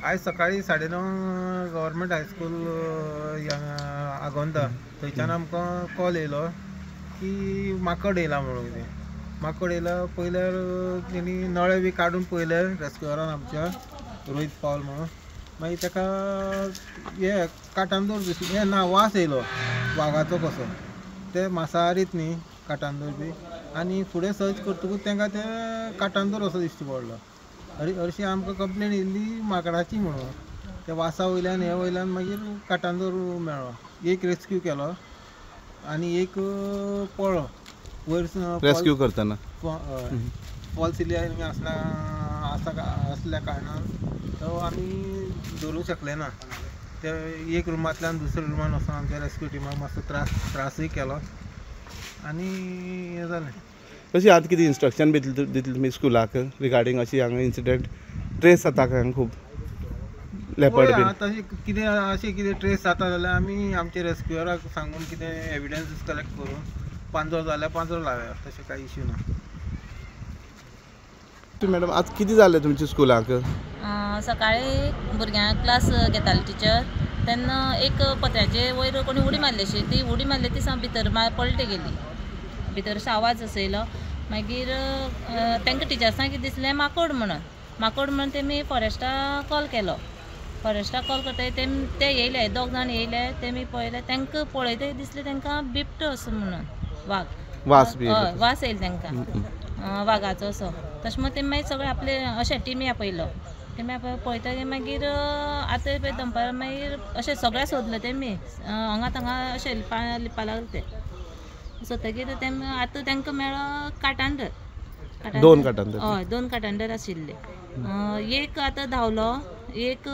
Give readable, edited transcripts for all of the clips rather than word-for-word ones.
आयज सकाळी 9:30 government high school Agonda थंयच्यान आमकां कॉल येयलो की माकड येयला म्हणून. कितें माकड येयला पयल्यार तेणी नळे बी काडून पयले रेस्क्युअरान आमच्या रोहीत पावल म्हणून. मागीर ताका हे काटांदोर दिसले, हे ना वास येयलो वागाचो कसो, ते मांसाहारीत न्ही काटांदोर बी. आनी फुडें सर्च करतकूच तांकां ते काटांदोर असो दिश्टी पडलो. हरशीं आमकां कंप्लेन येयल्ली माकडाची म्हणून, ते वासा वयल्यान हे वयल्यान मागीर काटांदोर मेळ्ळो. एक रेस्क्यू केलो आनी एक पळ्ळो वयर रेस्क्यू करतना. फॉल सिलिंग आसना आसा आसल्या कारणान तो आमी धरूंक शकले ना. ते एक रुमांतल्यान दुसऱ्या रुमान वचून आमच्या रेस्क्यू टिमाक मातसो त्रासूय केलो आनी हें जालें. तशी आतां कितें इन्स्ट्रक्शन बी दितली तुमी स्कुलाक रिगार्डींग अशी हांगा इन्सिडंट ट्रेस जाता हांगा खूब लेपर्ड बी? तशें कितें अशें कितें ट्रेस जाता जाल्यार आमी आमच्या रेस्क्युअराक सांगून कितें एविडन्सीस कलेक्ट करून पांजरो जाल्यार पांजरो लावया, तशें कांय इश्यू ना. मॅडम, आज कितें जालें तुमच्या स्कुलाक? सकाळी भुरग्यांक क्लास घेताले टिचर, तेन्ना एक पत्र्याचे वयर कोणी उडी मारली, ती उडी मारली ती सामकी भितर पलटे गेली, भितर असो आवाज असो येयलो. मागीर तांकां टिचर्सांक कितें दिसलें माकोड म्हणून, माकोड म्हणून तेमी फॉरेस्टाक कॉल केलो. फॉरेस्टाक कॉल करता ते येयले, दोग जाण येयले, तेमी पळयले, तांकां पळयते दिसलें तांकां बिबटो असो म्हणून, वाग, वास हय वास येयलो तांकां वागाचो असो. तशें म्हण तेमी मागीर सगळे आपले अशें टिमी आपयलो, तेमी पळयतकीर मागीर आतां पळय दनपारां मागीर अशें सगळें सोदलें तेमी, हांगा थांगा अशें लिपा लागले ते. सोदतकीर तेमी आतां तांकां मेळ्ळो काटांदर, दोन काटांदर, हय दोन काटांदर आशिल्ले. एक आतां धांवलो, एक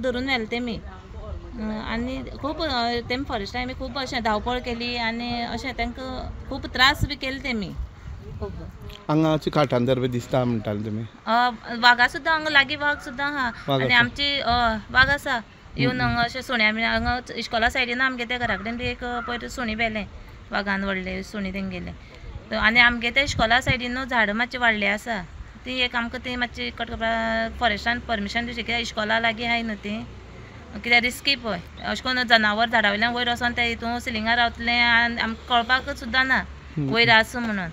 धरून व्हेलो तेमी. आनी खूब तेमी फॉरेस्टान आमी खूब अशें धांवपळ केली आनी अशें तांकां खूब त्रास बी केले तेमी. खूब हांगा काटांदर बी दिसता म्हणटाले तुमी? वागा सुद्दां हांगा लागीं वाग सुद्दां आहा आनी आमची वाग आसा येवन हांगा अशें सुण्या बी हांगा इश्कोला सायडीन आमगे त्या घरा कडेन बी एक पयर सुणी व्हेलें वागान, व्हडलें सुणी तेंगेलें. आनी आमगे त्या इश्कोला सायडीन न्हू झाडां मातशी वाडली आसा, ती एक आमकां ती मातशी कट करपाक फॉरेस्टान परमिशन दिवचें, कित्याक इश्कोला लागीं आहाय न्हू ती, कित्याक रिस्की पळय अशें करून जनावर झाडा वयल्यान वयर वचोन ते हितून सिलिंगार रावतलें आनी आमकां कळपाक सुद्दां ना वयर आसा म्हणून.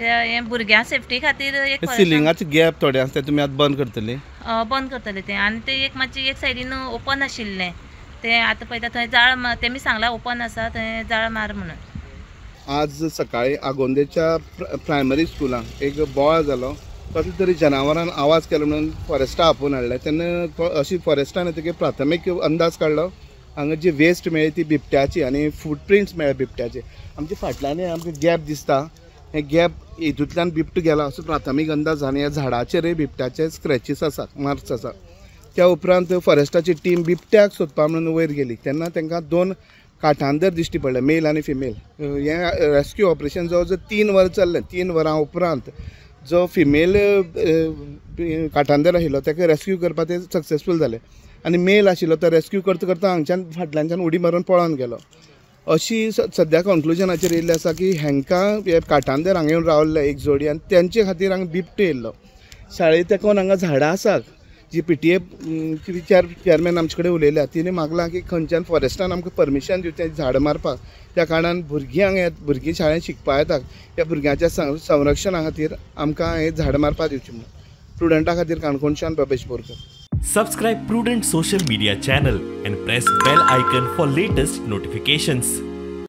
हें भुरग्यां सेफ्टी खातीर एक सिलिंगाचे गॅप थोडे आसा ते तुमी आतां बंद करतले? बंद करतले ते. आनी ते एक मातशें एक सायडीन ओपन आशिल्लें तें आतां पळयता थंय जाळ, तेमी सांगलां ओपन आसा थंय जाळ मार म्हणून. आज सकाळी आगोंदेच्या प्रायमरी स्कुलांत एक बोवाळ जालो, कसले तरी जनावरान आवाज केलो म्हणून फॉरेस्टा आपोवन हाडलें. तेन्ना अशी फॉरेस्टान येतकीर प्राथमीक अंदाज काडलो हांगा जी वेस्ट मेळ्ळी ती बिबट्याची आनी फुटप्रिंट्स मेळ्ळे बिबट्याचे. आमच्या फाटल्यानूय आमकां गॅप दिसता, हे गॅप हितूंतल्यान बिबटो गेला असो प्राथमीक अंदाज. आनी ह्या झाडाचेरय बिबट्याचे स्क्रॅचीस आसात, मार्क्स आसात. त्या उपरांत फॉरेस्टाची टीम बिबट्याक सोदपा म्हणून वयर गेली, तेन्ना तांकां दोन काटांदर दिश्टी पडले, मेल आनी फिमेल. हें रेस्क्यू ऑपरेशन जवळ जवळ 3 वरां चल्लें. 3 वरां उपरांत जो फिमेल काटांदर आशिल्लो ताका रेस्क्यू करपाक ते सक्सेसफूल जाले आनी मेल आशिल्लो तो रेस्क्यू करता करता हांगच्यान फाटल्यानच्यान उडी मारून पळोन गेलो. अशी सद्या कंक्लुजनाचेर येयल्लें आसा की हांकां हे काटांदर हांगा येवन रावल्ले एक जोडी आनी तेंचे खातीर हांगा बिबटो येयल्लो. शाळे तेंकोन हांगा झाडां आसात, जी PTA chairman आमचे कडेन उलयल्या, तिणें मागलां की खंयच्यान फॉरेस्टान आमकां परमिशन दिवचें झाडां मारपाक. त्या कारणान भुरगीं हांगा येत, भुरगीं शाळेंत शिकपाक येतात, त्या भुरग्यांच्या संरक्षणा खातीर आमकां हें झाडां मारपाक दिवचें म्हणून. प्रुडंटा खातीर काणकोणच्यान Babesh Borkar. Subscribe Prudent social media channel and press bell icon for latest notifications.